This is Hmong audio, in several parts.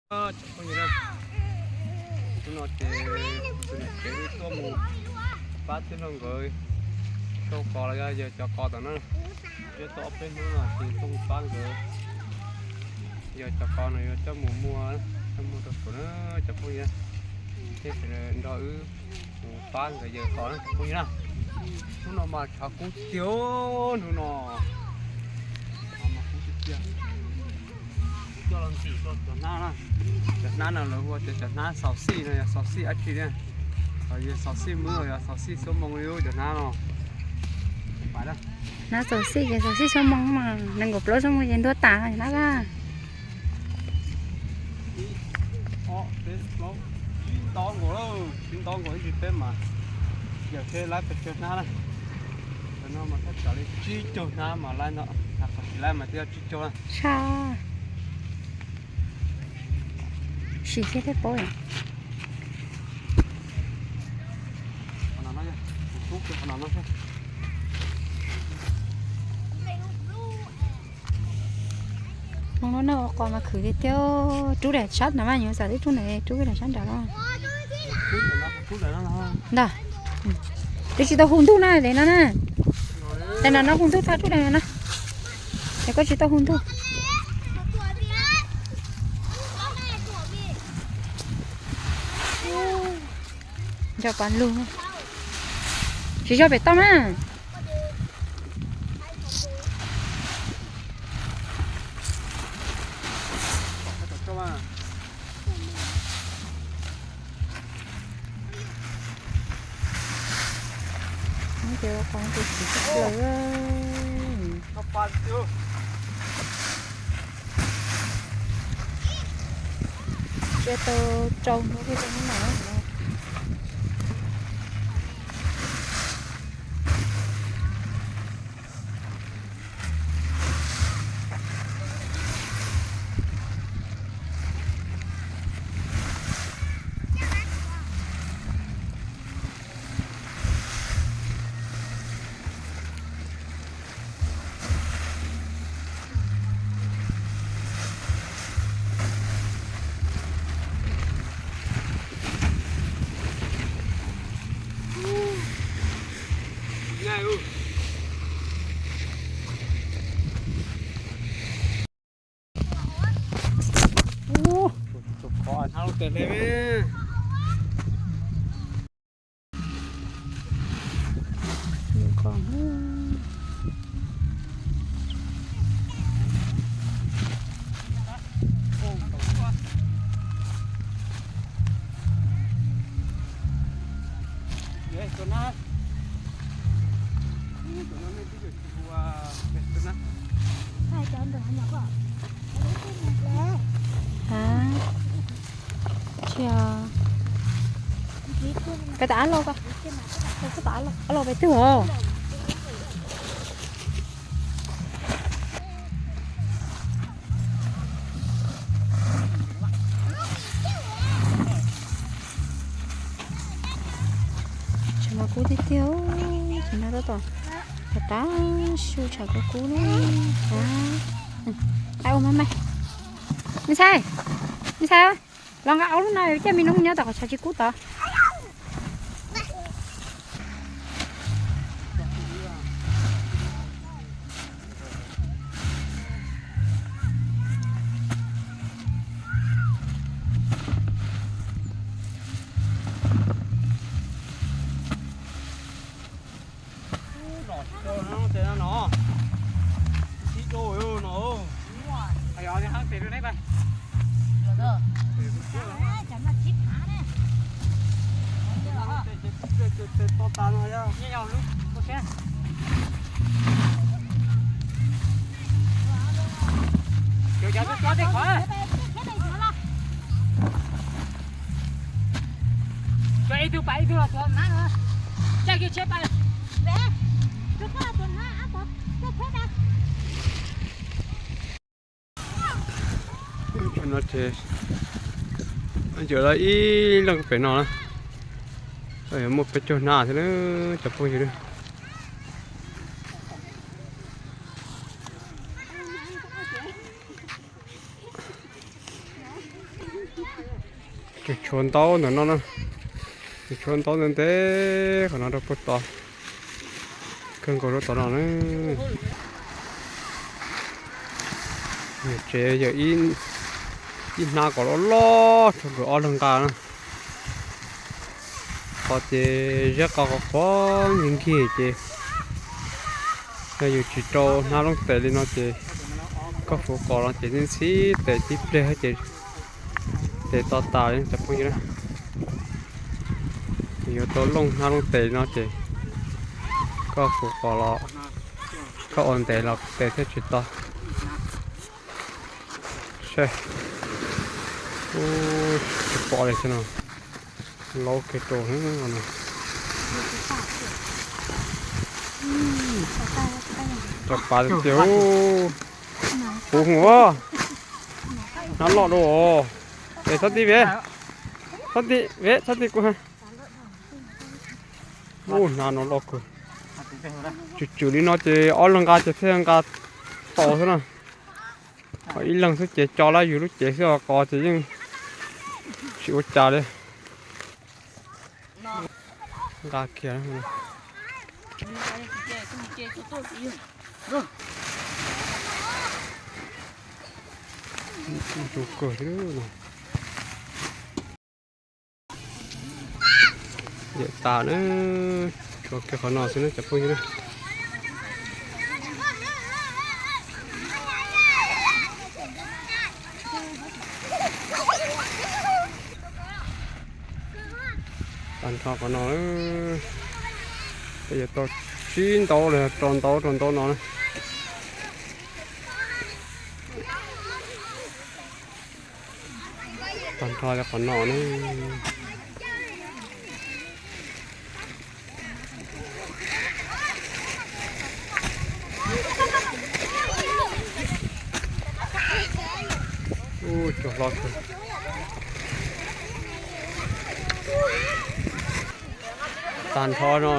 Cov phooj ywg na, hnub no ces tus niam tsev wb tuaj mus pab tij laug nkawd sau kos los yog yawg cov kos tom no. Twb tau ob peb hnub no ces tuaj mus pab nkawd, yawg cov kos no yuav coj mus muag, coj muag rau saum na cov phooj ywg. Thiab sawv daws nrog wb mus pab nkawd yawg kos na cov phooj ywg na. Hnub no mas tshav kub tiag, hnub no mas kub tiag tiag. Coj los ntxim rau cov hnab na. Cov hnab no lawv hu tias cov hnab xauv xij no yog xauv xij dab tsi ne? Yog xauv xij mub los yog xauv xij xuab moos li cov hnab no. Hnab xauv xij ces xauv xij xuab moos mas nees nkaum plaub xuab moos ces ntuag tas hnab lawm. Ib, ob, peb, plaub, tsib nto nkaus lawm, tsib nto nkaus ib tsig peb mas. Yawm seb laib pes tsawg hnab na. Cov no mas thaj tsam li tsib caug hnab mas laib ntau, qhov tsis laib mas twb yog tsib caug na. Sab. Sim thiab thiaj paub. Hmoob lub neej ua qos mas khwv tiag tiag. Rub daim sab no mas nyuam xav twb rub ntawd, rub daim sab nrad los. Ntag. Twb tsis tau hu ntuj na, tes no na. Tes no no hu ntuj, txhob rub daim no na. Ces koj tsis tau hu ntuj. Nco pas lug. Tsis zog pem toj mas. Ces ua qos ces tsis txawj plaws. Tsiab tau rau hnub peb tau hnub no. Hais, tsis, peb tas ab los ko, peb tas ab los peb twg os. Tshav mas kub tiag tiag, tshav no tab tom tas tas su, tshav kub kub na. Ai ua mas mas, me ntxhais, me ntxhais, los nqa ob lub no coj me noob nyob tom qhov tshav tsis kub tod. Nom tsis tau no, tes no no. Sib dua no. Yog li hab tes rau neb pais. Tes to tas no yog. Cov cov tuaj tej qhov. Cov ib tug pais ib tug los tuav na. Caj kiag tshiab pais. No ces yog ib leeg pem no na, muaj peb caug hnab thiab cov phooj ywg. Tshuav ntaub ntawm no na, tshuav ntaub ntev ntev qhov no rau puag tod, kawg nkaus rau tom no na. Niam tsev yawm ib hnab kom loj loj rau nkawd ob leeg nqa na. Qhov ces zeb qos qhuav qhuav nkig nkig ces yog yus tsis rau hnab looj tes li no ces koj fuv qos los ces ntxhib tes tib pliag ces tes to tas li cov phooj ywg na. Yuav tau looj hnab looj tes li no ces koj fuv qos los koj ua ntev los tes thiaj tsis to. Saib, tsis pom li xwb no, laub kiag rau no. Cov pav tiag tiag, puv hnub, hnab loj dua. Es txhob ti ve, txhob ti ve, txhob ti kuv. Hnab no loj kawg. Tswm tswm li no ces ob leeg nqa ces thiaj nqa tau xwb na. Ho ib leeg xwb ces co lawm yus lub cev xwb os, qos ces yeej tsis ua cas li. Nqa kiag. Ntsuag kawg thiab. Yawm tas na, tshuav kiag qhov no xwb na cov phooj ywg na. Tag nrho qhov no, peb yuav tau sib ntaub los yog rau ntaub rau ntaub no na. Tag nrho qhov no na. Ub, cua hlob kawg. Tag nrho no,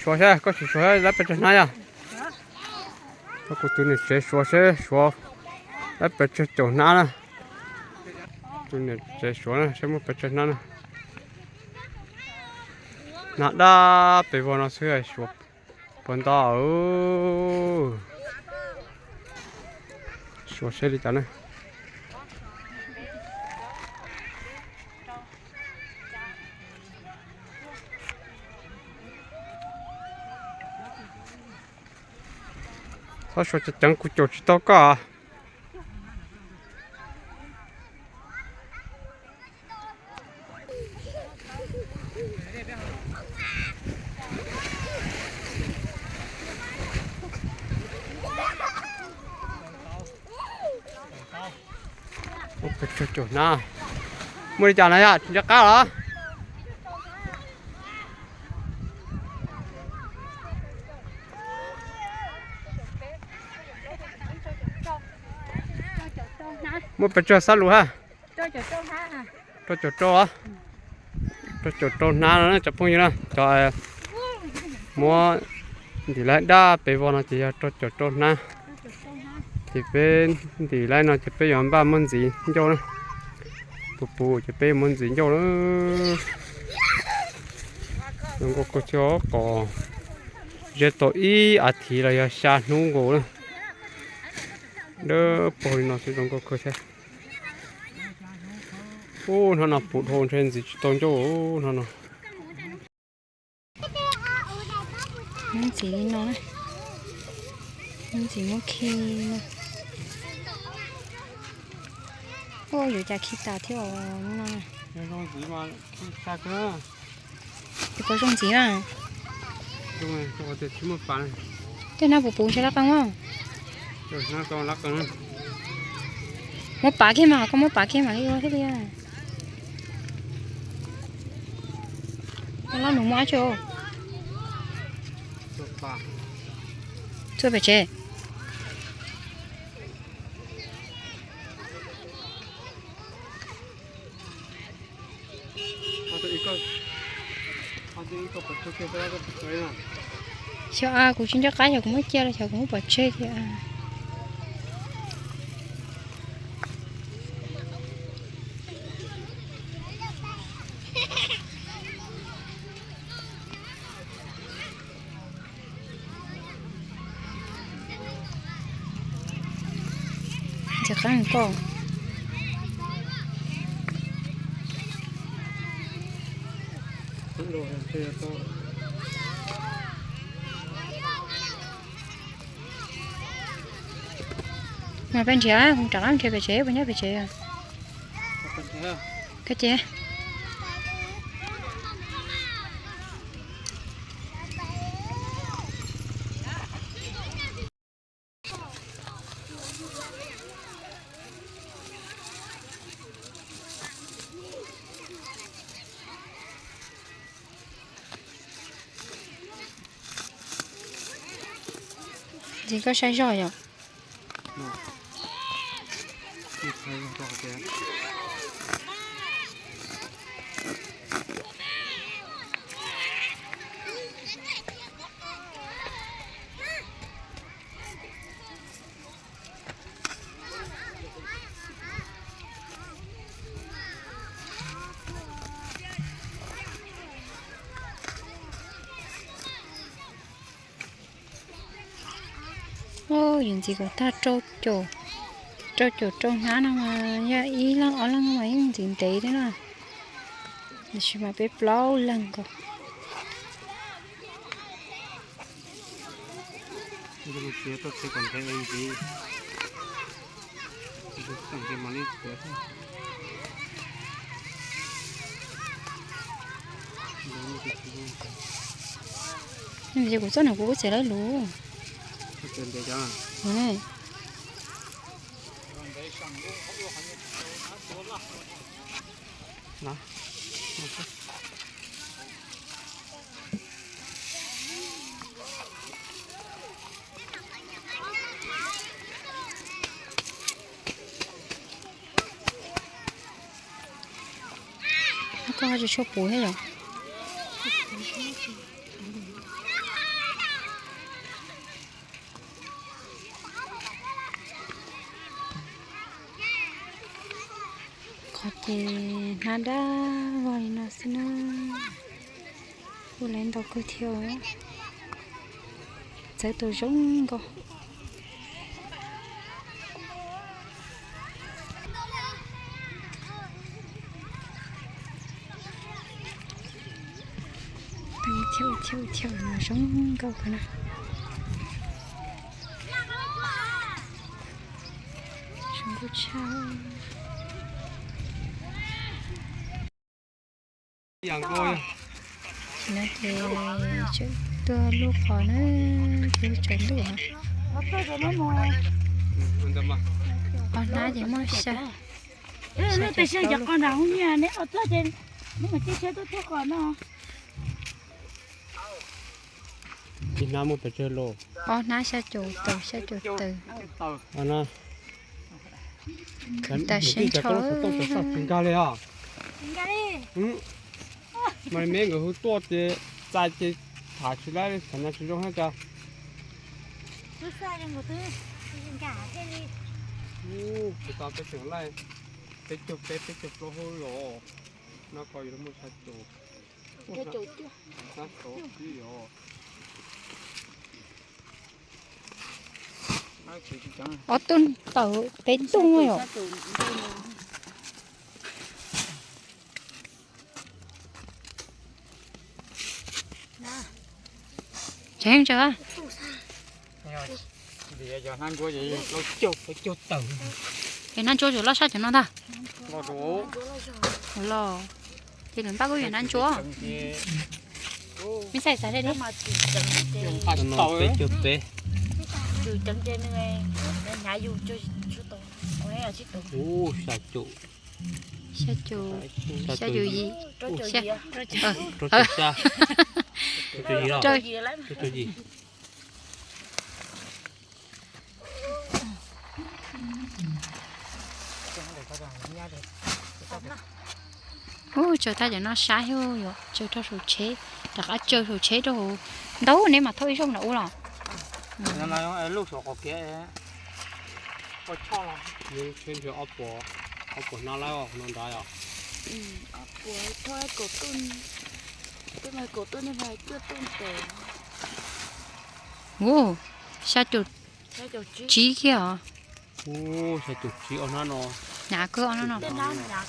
suav saib, koj sim suav saib lawv pes tsawg hnab yog. Koj kuv tus niam tsev suav seb suav lawv pes tsawg caum hnab na. Tus niam tsev suav na seb muaj pes tsawg hnab na. Hnab dab pes vog no xwb suav puas nto. Suav seb li cas na. Txhob suav ceev ceev kuv caum tsis tau koj. Muaj pes tsawg caum hnab. Muaj li cas na yom, tsis nco qab los? Muaj pes tsawg xab lus ha? Rau caum rau, rau caum rau hnab no cov phooj ywg na. Cov muab ntim laib dab pes vog no ces yog rau caum rau hnab. Ces peb ntim laib no ces peb yuav npaj muab ntxiv ncauj na. Puv puv ces peb yuav muab ntxiv ncauj na. Zoo nkauj kawg thiab, qos ze tau ib as thiv los yog xya hnub nkaus na. Dawb paug li no xwb zoo nkauj kawg thiab. Ub, hnab no puv dhau ntshe ntxiv tsis tau ncauj hnab no. Muab ntxiv li no na, muab ntxiv muab khi no. Ub, yuav cas khi tas thiab os no. Tus puas zoo ntxiv na? Tej hnab puv puv ntshe lab qees os. Muab pav kiag mas, koj muab pav kiag mas li ua thiaj li. Lab nus muab tso. Txua pem tsev. Xyov a, kuv tsis nco qab, xyov kuv muab cia los xyov kuv muab pov tseg thiab. Txiv qeeb koj. Mas peb nrhiav, kuv rov qab nrhiav pem tsev, puas nyob pem tsev. Koj ces. Ntxim koj saib zog yom. Yus ntxiv kom tag rau caum, rau caum rau hnab no mas yog ib leeg ob leeg mas yeej ntxiv ntev thiab na. Tiam sis mas peb plaub leeg nkaus. Kuv txoj no kuv kuj txiav lawv lus. Koj tsis tshua puv thiab yom. Qhov ces hnab dab vog li no xwb na. Kuj lawv ntau kawg thiab. Txawv tau zoo nkauj. Thiab thiab thiab no zoo nkauj kawg na. Zoo nkauj tshaj. No ces tseem tuaj luaj qos na, ces tsaus ntuj. Ob hnab ces muaj xya. Ib hnab muaj pes tsawg los? Ob hnab xya caum tawm, xya caum tawm. Tas seev tsho nkag li os. Mas me nkawd hu tuaj ces txais ces tham tsis laib li, tham no tsis zoo hab cas. Kuv tas peb tseem laij peb caug peb, peb caug plaub hub los, no ko yuav muaj xya caum. Ob tug tawm peb tug yom. Tseeb tsa. Es nab ntsuab tseem loj sab cov no ntag. Los ces lawv npaj kuj yog nab ntsuab. Me ntxhais xav li. Peb caug peb. Xya caum, xya caum yim, xya, rau caum xya, rau caum yim. Ub, tsaws tag cov no sab thiab yom, tsaws rau saum tsheb, rov qab tsaws saum tsheb rau hauv. Ntau ne mas thauj ib zaug na ub los. Tsheb ntshe ob puas, ob puas hnab lawm no nrad yom. Ub, xya caum tsib kiag os. Ub, xya caum tsib ob hnab no. Hnyav kawg ob hnab no.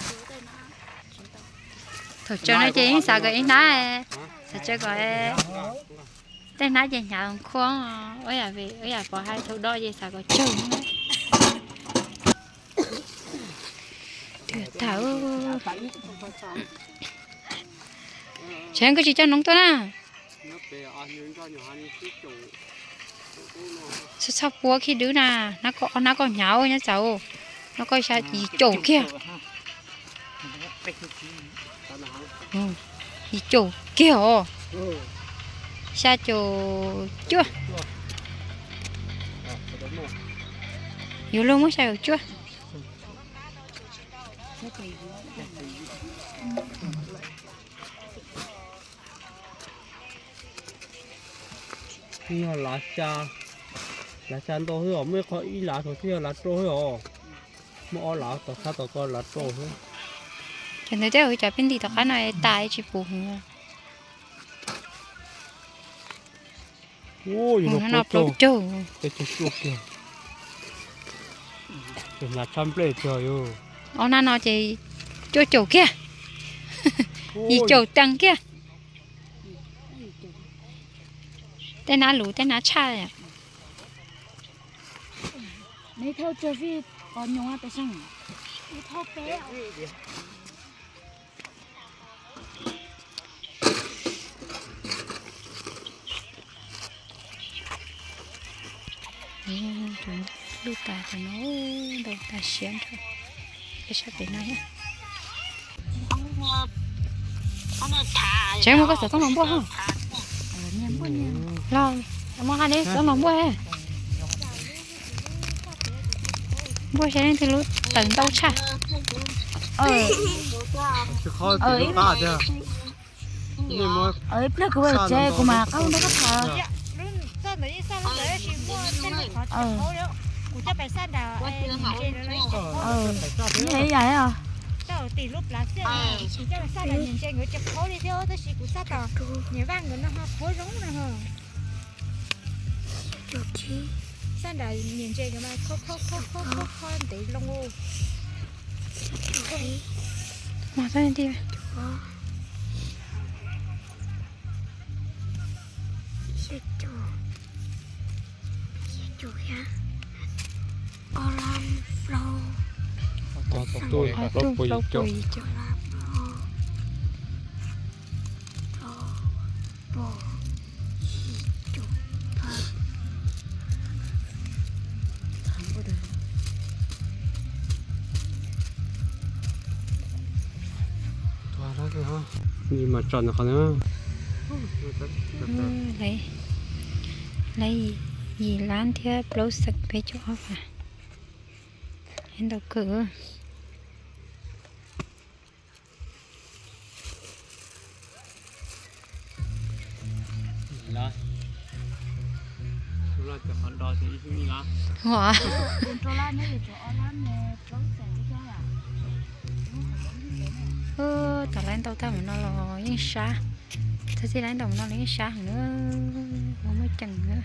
Thaum tsaws no ces yeej xav kom ib hnab, xav tsaws kom tej hnab ces hnyav khuab. Ua yam pov hais thaum do ces xav kom tsawg. Twb tag. Tsam koj tsis coj noob tuaj na. Txhob txhob puab khib dwb na, hnab koj ob hnab koj hnyav nyob txawv. Hnab koj xya yim caum kiag. Yim caum kiag os. Xya caum cuaj. Yuav luag muab xya caum cuaj. Yog lav xya, lav xya ntau xwb os, muaj ib qho ib lav thaum twg yog lav rau xwb os. Muaj ob lav tom txhab tom ko lav rau xwb. Cov ntawd tej zaum cov peb ntim tom qab no tas tsis pum heev. Hnab no plaub caug. Ob hnab no ces cuaj caum kiag. Yim caum teev kiag. Tej hnab luv tej hnab tshaj. Lub tas cov no ntau tas siab nrho. Peb sab pem no thiab. Tseeb muaj koj xov tooj los npuaj ho. Los muaj hais neb xov tooj los npuaj. Npuaj saib leej twg lub tawm ntau tshaj. Ib pliag kuv tsev kuv mam qab ntawd koj tham. Kuv coj pais xaj nram, kuv coj pais xaj nram. Ib yam os. Tau tim lub plab xiaj, kuv coj pais xaj nram niam ntses nkawd tsis qhaub li thiab tab sis kuv xaj tom niam vaj nkawd no ho qhaub zoo no ho. Xaj nram niam ntses nkawd mas qhaub qhaub qhaub qhaub qhaub ntev loo. Mas xaj ti Ob lab plaub, plaub puas yim caum. Mas tso ntawm qhov no. Lawv yim lab thiab plaub xeem peb caug ob vas. Ntau kawg. Tom lab ntau tag mus no los yeej sab. Txog txij lab ntau mus no los yeej sab heev na. Ua muaj ceem na.